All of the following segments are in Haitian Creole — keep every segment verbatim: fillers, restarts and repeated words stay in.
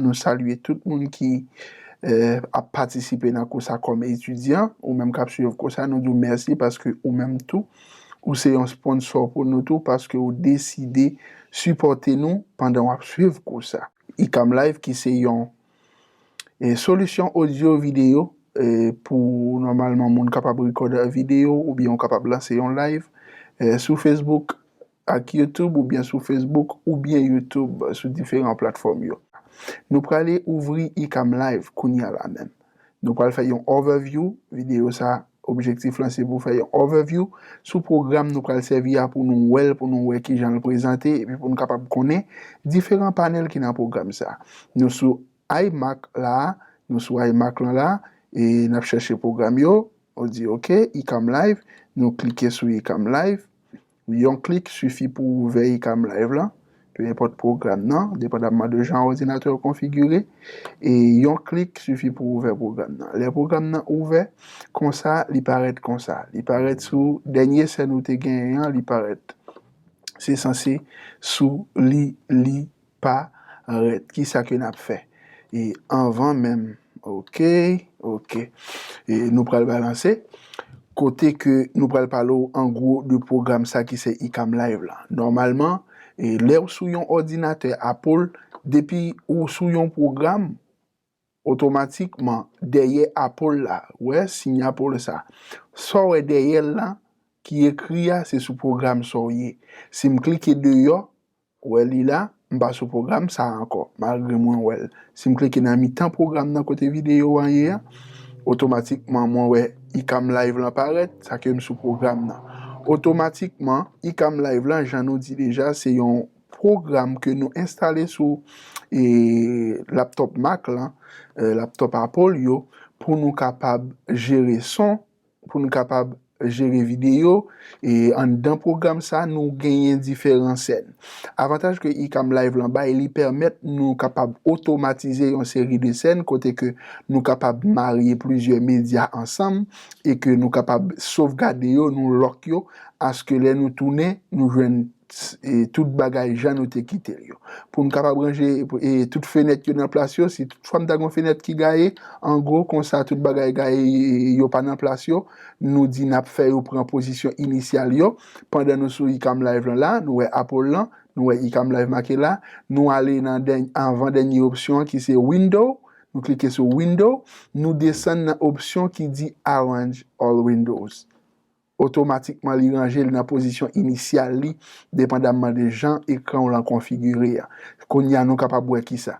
Nou salye tout moun ki eh, ap patisipe nan kou sa kòm etidyan. Ou menm k ap swiv kou sa, nou di w mèsi paske ou menm tou, ou se yon sponsò pou nou tou paske ou deside sipòte nou pandan w ap swiv kou sa. Icam Live ki se yon eh, solisyon odyo videyo eh, pou nòmalman moun kapab rekòde videyo oubyen ou kapab lanse yon live eh, sou Facebook ak YouTube oubyen sou Facebook oubyen YouTube sou diferan platfòm yo. Nou prale ouvri Icam Live kounya la menm. Nou pral fè yon overview videyo sa. Objektif lan se pou fè yon overview sou pwogram nou pral sèvi a pou nou wè l, pou nou wè kijan l prezante epi pou nou kapab konnen diferan panèl ki nan pwogram sa. Nou sou iMac la, nou sou iMac lan la e n ap chèche pwogram yo. Ou di ok, Icam Live, nou klike sou Icam Live. Yon klik sifi pou w ouvè Icam Live lan, pe enpòt pwogram nan, depandamman de jan òdinatè w konfigire. E yon klik sifi pou w ouvè pwogram nan. Lè pwogram nan ouvè, konsa, li parèt konsa. Li parèt sou dènye sèn ou te genyen an, li parèt. Se sanse sou li, li parèt. Kisa ke n ap fè? E anvan menm, ok, ok. E nou pral balanse. Kote ke nou pral pale w an gwo de pwogram sa ki se Icam Live la. Nòmalman, e lè w sou yon òdinatè Apple, depi ou sou yon pwogram, otomatikman, dèyè Apple la, wè siy Apple sa. Sa w wè dèyè l la, ki ekri a, se sou pwogram sa w ye. Si m klike deyò, wè li la, m pa sou pwogram sa a ankò, malgre mwen wè l. Si m klike nan mitan pwogram nan kote videyo an ye a, otomatikman mwen wè Icam Live lan parèt, sa ke m sou pwogram nan. Otomatikman, Icam Live lan, jan nou di deja, se yon pwogram ke nou enstale sou e, laptòp Mac lan, e, laptòp Apple yo, pou nou kapab jere son, pou nou kapab jere videyo. E anndan pwogram sa, nou genyen diferan sèn. Avantaj ke Icam Live lan bay, li pèmèt nou kapab otomatize yon seri de sèn kote ke nou kapab marye plizyè medya ansanm e ke nou kapab sovgade yo, nou lòk yo, aske lè nou tounen, nou jwenn e, tout bagay jan nou te kite l yo. Pou n kapab ranje e, tout fenèt yo nan plas yo, si tout fwa m ta gen yon fenèt ki gaye, an gwo, konsa tout bagay gaye, e, yo pa nan plas yo, nou di n ap fè yo pran pozisyon inisyal yo. Pandan nou sou Icam Live lan la, nou wè Apple lan, nou wè Icam Live make la, nou ale nan dèny, avan dènye opsyon an ki se Window, nou klike sou Window, nou desann nan opsyon ki di Arrange All Windows. Otomatikman li ranje l nan pozisyon inisyal li, depandamman de jan ekran w lan konfigire a. Kounye a nou kapab wè kisa.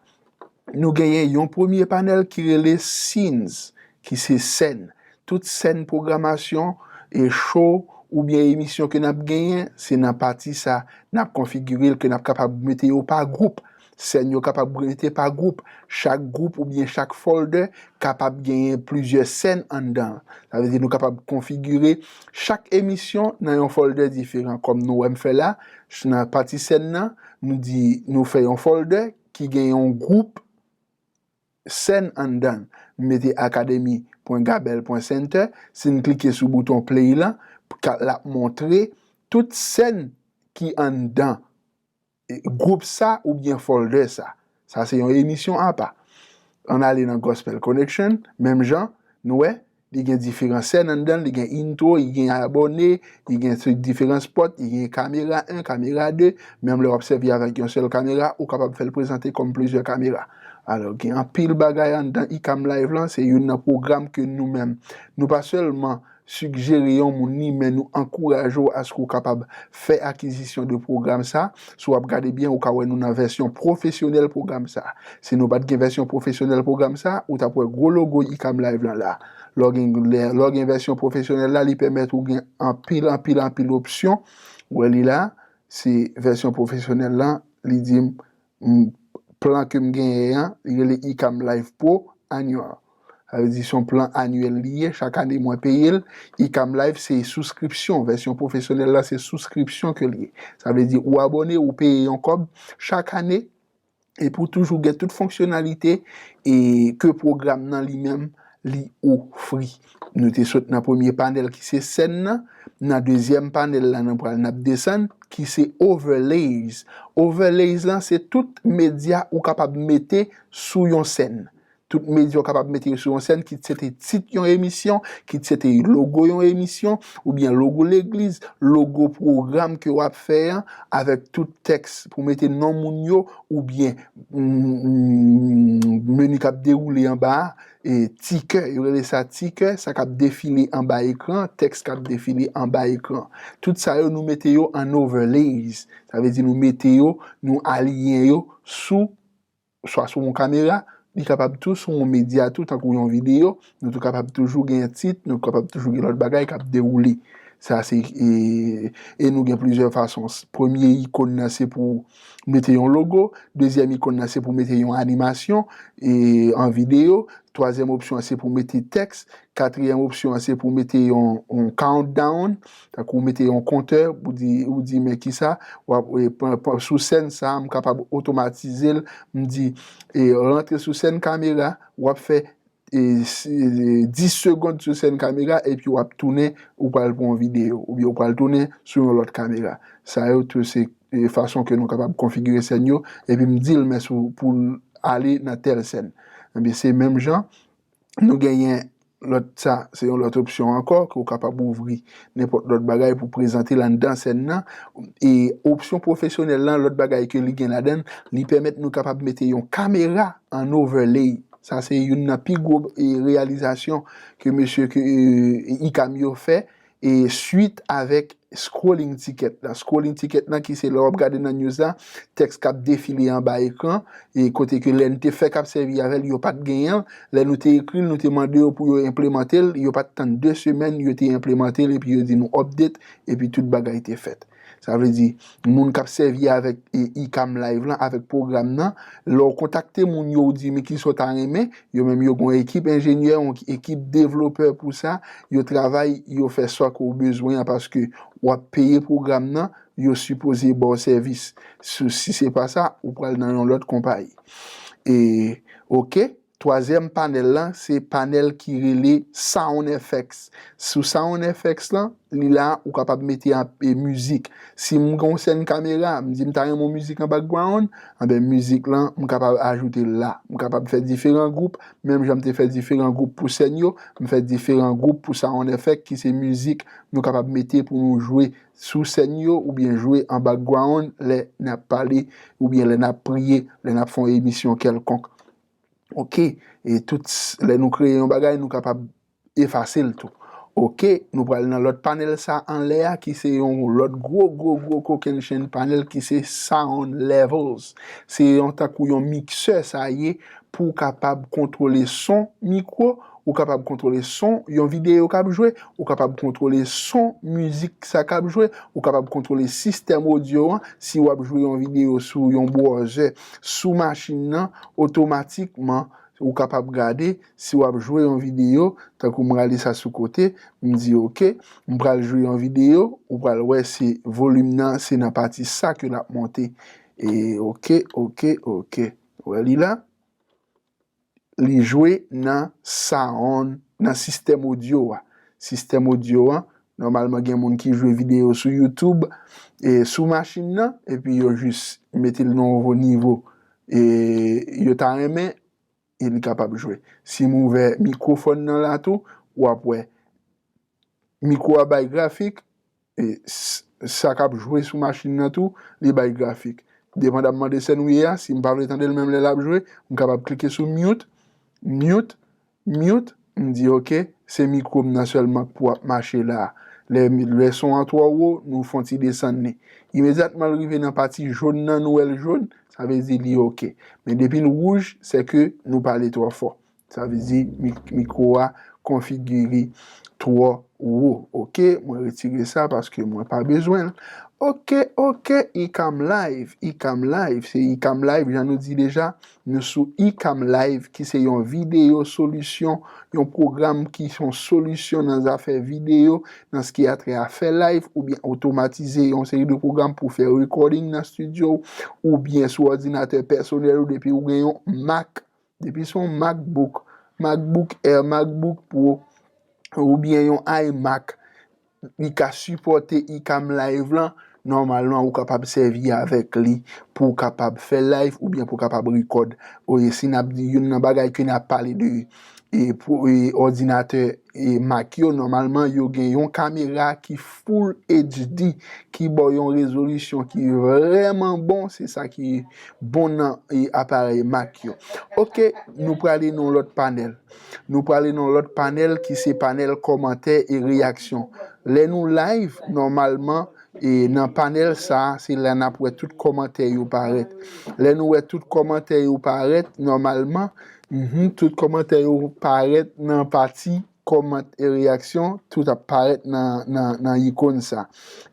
Nou genyen yon premye panèl ki rele Scenes, ki se sèn. Tout sèn pwogramasyon, e show oubyen emisyon ke n ap genyen, se nan pati sa n ap konfigire l, ke n ap kapab mete yo pa gwoup. Sèn yo kapab rete pa gwoup. Chak gwoup oubyen chak folder kapab genyen plizyè sèn anndan. Sa vle di nou kapab konfigire chak emisyon nan yon folder diferan. Kòm nou wè m fè la, nan pati sèn nan, nou di nou fè yon folder ki gen yon gwoup sèn anndan. M mete academy pwen gabel pwen center. Si n klike sou bouton play lan, l ap montre tout sèn ki anndan gwoup sa oubyen folder sa. Sa se yon emisyon apa. Ann ale nan Gospel Connection, menm jan, nou wè, li gen diferan sèn anndan l, li gen intro, li gen abòne, li gen diferan spot, li gen kamera en, kamera de, menm lè w ap sèvi avèk yon sèl kamera, ou kapab fè l prezante kòm plizyè kamera. Alò, gen anpil bagay anndan Icam Live lan, se youn nan pwogram ke nou menm, nou pa sèlman sijere yon moun li, men nou ankouraje w aske w kapab fè akizisyon de pwogram sa. Si w ap gade byen, ou ka wè nou nan vèsyon pwofesyonèl pwogram sa. Si nou pa t gen vèsyon pwofesyonèl pwogram sa, ou t ap wè gwo logo Icam Live lan la. Lè w gen, lè, lè w gen vèsyon pwofesyonèl la, li pèmèt ou gen anpil, anpil, anpil opsyon. Ou wè li la, se vèsyon pwofesyonèl lan, li di m, m, plan ke m genyen an, li rele Icam Live Pro Annual. Sa vle di se yon plan anyèl li ye, chak ane mwen peye l. Icam Live se souskripsyon, vèsyon pwofesyonèl la se souskripsyon ke l ye. Sa vle di ou abòne, ou peye yon kòb chak ane, epi w toujou gen tout fonksyonalite e ke pwogram nan li menm li ofri. Nou te sot nan premye panèl ki se sèn nan, nan dezyèm panèl la nou pral n ap desann, ki se overlays. Overlays lan se tout medya ou kapab mete sou yon sèn. Tout medya ou kapab mete yo sou yon sèn, kit se te tit yon emisyon, kit se te logo yon emisyon, oubyen logo legliz, logo pwogram ke w ap fè an, avèk tout tèks pou mete non moun yo, oubyen mm, meni k ap dewoule anba a, e, ticker, yo rele sa ticker, sa k ap defile anba ekran, tèks k ap defile anba ekran. Tout sa yo, nou mete yo an overlays. Sa vle di nou mete yo, nou aliyen yo sou, swa sou yon kamera, li kapab tou sou yon medya tou, tankou yon videyo, nou tou kapab toujou gen tit, nou kapab toujou gen lòt bagay k ap dewoule. Sa se, e, e nou gen plizyè fason. Premye ikòn nan se pou mete yon logo, dezyèm ikòn nan se pou mete yon animasyon, e, an videyo, twazyèm opsyon an se pou mete tèks, katriyèm opsyon an se pou mete yon, yon countdown, tankou w mete yon kontè, ou di, ou di men kisa, w ap, e, pran, pran, sou sèn sa, m kapab otomatize l, m di, e, rantre sou sèn kamera, w ap fè e, si, e, dis segonn sou sèn kamera, epi w ap tounen, ou pral pran yon videyo, oubyen ou pral tounen sou yon lòt kamera. Sa yo tou se, e, fason ke nou kapab konfigire sèn yo, epi m di l men sou, pou l ale nan tèl sèn. Ebyen, se menm jan, nou genyen lòt, sa, se yon lòt opsyon ankò, ke w kapab ouvri nenpòt lòt bagay pou prezante l anndan sèn nan. E opsyon pwofesyonèl lan, lòt bagay ke li gen ladan l, li pèmèt nou kapab mete yon kamera an overlay. Sa se youn nan pi gwo, e, reyalizasyon ke mesye ke, e, ICAM yo fè, e, swit avèk scrolling ticket la. Scrolling ticket la ki se lè w ap gade nan news la, tèks k ap defile anba ekran, e kote ke lè n te fè k ap sèvi avè l, yo pa t genyen l. Lè nou te ekri l, nou te mande yo pou yo enplemante l, yo pa t tann de semèn, yo te enplemante l, epi yo di nou update, epi tout bagay te fèt. Sa vle di, moun k ap sèvi avèk, e, ICAM Live lan, avèk pwogram nan, lè w kontakte moun yo, ou di, "Men kisa w ta renmen?" Yo menm yo gen yon ekip enjenyè, yon ekip devlopè pou sa, yo travay, yo fè sa ke w bezwen an, paske w ap peye pwogram nan, yo sipoze ba w sèvis. Si, si se pa sa, ou pral nan yon lòt konpayi. E, oke, twazyèm panèl lan, se panèl ki rele Sound Effects. Sou Sound Effects lan, li la, ou kapab mete an, e, mizik. Si m gen yon sèn kamera, m di m ta renmen yon mizik an background, anben mizik lan, m kapab ajoute l la. M kapab fè diferan gwoup, menm jan m te fè diferan gwoup pou sèn yo, m fè diferan gwoup pou Sound Effect, ki se mizik nou kapab mete pou nou jwe sou sèn yo, oubyen jwe an background lè n ap pale, oubyen lè n ap priye, lè n ap fè yon emisyon kèlkonk. Oke, e tout s-, lè nou kreye yon bagay, nou kapab efase l tou. Oke, nou pral nan lòt panèl sa anlè a, ki se yon lòt gwo, gwo, gwo kokennchenn panèl ki se sound levels. Se yon tankou yon miksè sa ye pou w kapab kontwole son mikwo, ou kapab kontwole son yon videyo k ap jwe, ou kapab kontwole son mizik sa k ap jwe, ou kapab kontwole sistèm odyo an si w ap jwe yon videyo sou yon browser, sou machin nan, otomatikman, ou kapab gade si w ap jwe yon videyo, tankou m rale sa sou kote, m di, "Oke, m pral jwe yon videyo," ou pral wè se volim nan, se nan pati sa ke l ap monte. E, oke, oke, oke. Ou wè li la? Li jwe nan sound, nan sistèm odyo a. Sistèm odyo a, nòmalman gen moun ki jwe videyo sou YouTube, e sou machin nan, epi yo jis mete l nan yon nivo, e yo ta renmen, e li kapab jwe. Si m ouvè mikwofòn nan la tou, w ap wè mikwo a bay grafik, e s-, sa k ap jwe sou machin nan tou, li bay grafik. Depandamman de sèn ou ye a, si m pa vle tande l menm lè l ap jwe, m kapab klike sou mute, mute, mute, m di, "Oke, se mikwo m nan sèlman k pou ap mache la a." Lè, lè son an twò wo, nou fè yon ti desann li. Imedyatman l rive nan pati jòn nan, nou wè l jòn, sa vle di li oke. Men depi l wouj, se ke nou pale twò fò. Sa vle di mi-, mikwo a konfigire twò wo. Oke, mwen retire sa paske mwen pa bezwen l. Oke, oke, ICAM Live, ICAM Live, se ICAM Live, jan nou di deja, nou sou ICAM Live, ki se yon videyo solisyon, yon pwogram ki se yon solisyon nan zafè videyo, nan sa ki a trè a fè live, oubyen otomatize yon seri de pwogram pou fè recording nan studio, oubyen sou òdinatè pèsonèl ou depi ou gen yon Mac, depi se yon MacBook, MacBook Air, MacBook Pro, oubyen yon iMac, li ka sipòte ICAM Live lan nòmalman ou kapab sèvi avèk li pou w kapab fè live oubyen pou w kapab record. E si n ap di youn nan bagay ke n ap pale de e, pou, e, òdinatè e, Mac yo, nòmalman yo gen yon kamera ki full H D, ki ba w yon rezolisyon ki vrèman bon, se sa ki bon nan e, aparèy Mac yo. Ok, nou prale nan lòt panèl. Nou prale nan lòt panèl ki se panèl kòmantè e reyaksyon. Lè nou live, nòmalman, e nan panèl sa a, se la n ap wè tout kòmantè yo parèt. Lè nou wè tout kòmantè yo parèt, nòmalman, mhm, tout kòmantè yo parèt nan pati kòmantè e reyaksyon, tout ap parèt nan, nan, nan ikòn sa.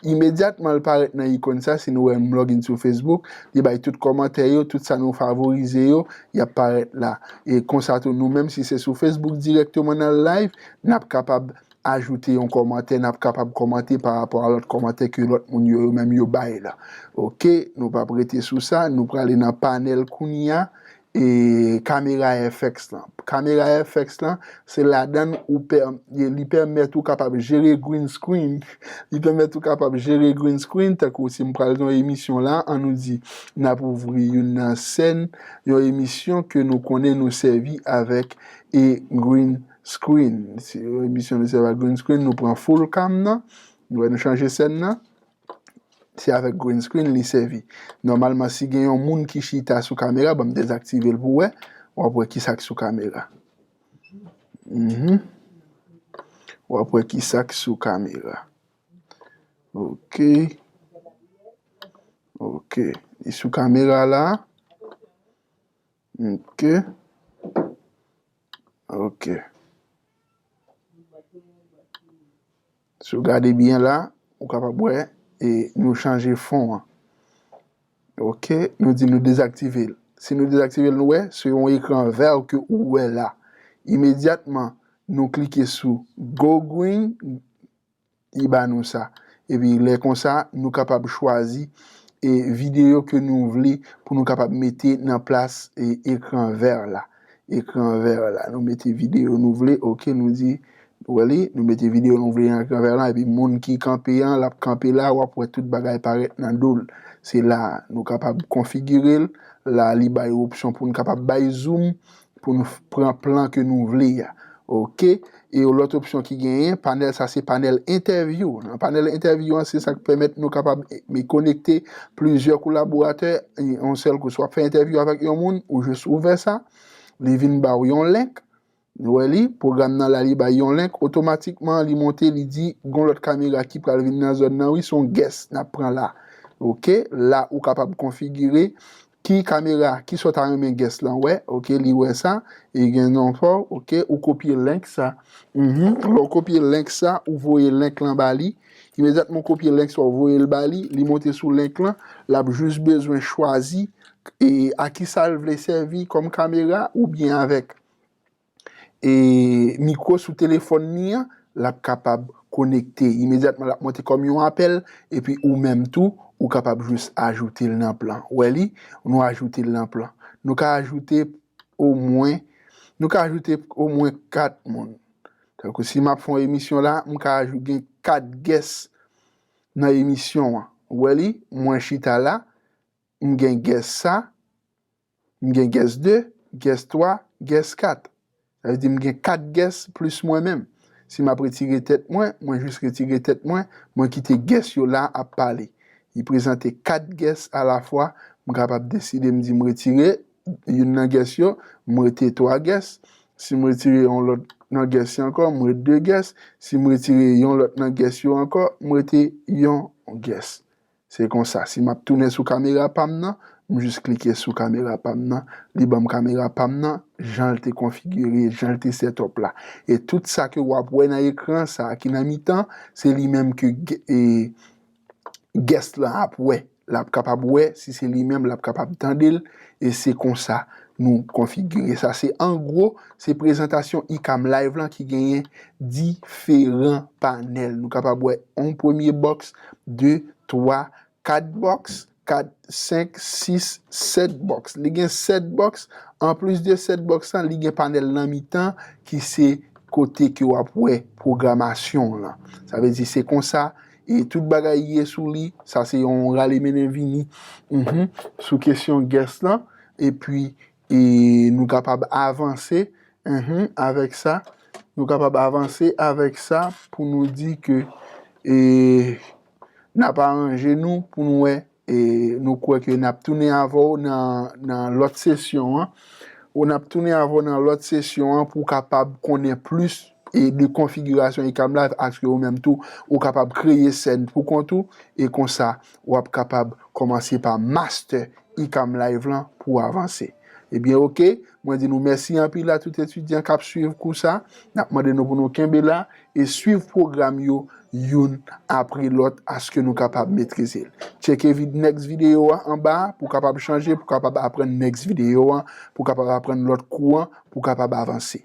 Imedyatman l parèt nan ikòn sa, si nou wè m login sou Facebook, li bay tout kòmantè yo, tout sa nou favorize yo, y ap parèt la. E konsa tou, nou menm, si se sou Facebook dirèkteman nan live, n ap kapab ajoute yon kòmantè, n ap kapab kòmante pa rapò a lòt kòmantè ke lòt moun yo, yo menm yo bay la. Ok, nou p ap rete sou sa, nou prale nan panèl kounye a, e kamera F X lan. Kamera F X lan, se ladan ou pè, li pèmèt ou kapab jere green screen, li pèmèt ou kapab jere green screen, tankou si m pral nan emisyon la, an nou di, n ap ouvri youn nan sèn, yon emisyon ke nou konnen nou sèvi avèk e green screen. Se yon emisyon nou sèvi ak green screen, nou pran full cam nan, nou wè nou chanje sèn nan, se avèk green screen li sèvi. Nòmalman, si gen yon moun ki chita sou kamera, ban m dezaktive l pou wè, w ap wè kisa k sou kamera. Mhm. W ap wè kisa k sou kamera. Ok. Ok. Li sou kamera la. Ok. Ok. Si w gade byen la, ou kapab wè, e nou chanje fon an. Ok, nou di nou dezaktive l. Si nou dezaktive l, nou wè, se yon ekran vè ke ou wè la. Imedyatman, nou klike sou Go Green, li ba nou sa. Epi lè konsa, nou kapab chwazi e videyo ke nou vle pou nou kapab mete nan plas e ekran vè la. Ekran vè la. Nou mete videyo nou vle, ok, nou di, ou wè li, nou mete videyo nou vle nan ekran vè la, epi moun ki kanpe an, l ap kanpe la, w ap wè tout bagay parèt nan do l. Se la, nou kapab konfigire l, la, li bay opsyon pou n kapab bay zoom, pou nou f- pran plan ke nou vle a. Ok? E yon lòt opsyon ki genyen, panèl sa se panèl entèvyou. Nan panèl entèvyou an, se sa k pèmèt nou kapab e, konekte plizyè kolaboratè e, yon sèl kou. Si w ap fè entèvyou avèk yon moun, ou jis ouvè sa, li vin ba w yon link. Ou wè li, pwogram nan la, li bay yon link, otomatikman li monte, li di, gon lòt kamera ki pral vin nan zòn nan, wi, se yon guest n ap pran la. Ok? La, ou kapab konfigire ki kamera, kisa w ta renmen guest lan wè, ok, li wè sa, e gen non pa w, ok, ou kopye link sa. Mhm. Lè w kopye link sa, ou voye link lan ba li. Imedyatman w kopye link sa, ou voye l ba li, li monte sou link lan, l ap jis bezwen chwazi e a kisa l vle sèvi kòm kamera oubyen avèk e mikwo sou telefòn li an, l ap kapab konekte. Imedyatman, l ap monte kòm yon apèl, epi ou menm tou, ou kapab jis ajoute l nan plan. Ou wè li, nou ajoute l nan plan. Nou ka ajoute omwen, nou ka ajoute omwen kat moun. Tankou si m ap fè yon emisyon la, m ka ajoute gen kat guest nan emisyon an. Ou wè li, mwen chita la, m gen guest sa, m gen guest de, guest twa, guest kat. Sa vle di m gen kat guest plis mwen menm. Si m ap retire tèt mwen, mwen jis retire tèt mwen, mwen kite guest yo la ap pale. Li prezante kat guest alafwa, m kapab deside m di m retire youn nan guest yo, m rete twa guest. Si m retire yon lòt nan guest yo ankò, m rete de guest. Si m retire yon lòt nan guest yo ankò, m rete yon guest. Se konsa, si m ap tounen sou kamera pa m nan, m jis klike sou kamera pa m nan, li ban m kamera pa m nan, jan l te konfigire, jan l te set up la. E tout sa ke w ap wè nan ekran sa a ki nan mitan, se li menm ke g- e, guest lan ap wè. L ap kapab wè, si se li menm, l ap kapab tande l, e se konsa nou konfigire sa. Se an gwo, se prezantasyon Icam Live lan ki genyen diferan panèl. Nou kapab wè yon premye box, de, twa, kat box, kat, senk, sis, sèt box. Li gen sèt box. Anplis de sèt box lan, li gen panèl nan mitan ki se kote ke w ap wè pwogramasyon w lan. Sa vle di se konsa e tout bagay ye sou li. Sa se yon rale mennen vini, mhm, sou kesyon guest lan. Epi, e nou kapab avanse, mhm, avèk sa. Nou kapab avanse avèk sa pou nou di ke, e, n ap aranje nou pou nou wè, e nou kwè ke n ap tounen avè w nan, nan lòt sesyon an. Ou n ap tounen avè w nan lòt sesyon an pou w kapab konnen plis, e, de konfigirasyon Ecamm Live, aske ou menm tou, ou kapab kreye sèn pou kont ou, e konsa, w ap kapab kòmanse pa master Ecamm Live lan pou w avanse. Ebyen, oke, mwen di nou mèsi anpil a tout etidyan k ap swiv kou sa. N ap mande nou pou nou kenbe la e swiv pwogram yo youn apre lòt aske nou kapab metrize l. Tcheke vid-, next videyo a anba a pou w kapab chanje, pou w kapab aprann next videyo a, pou w kapab aprann lòt kou an, pou w kapab avanse.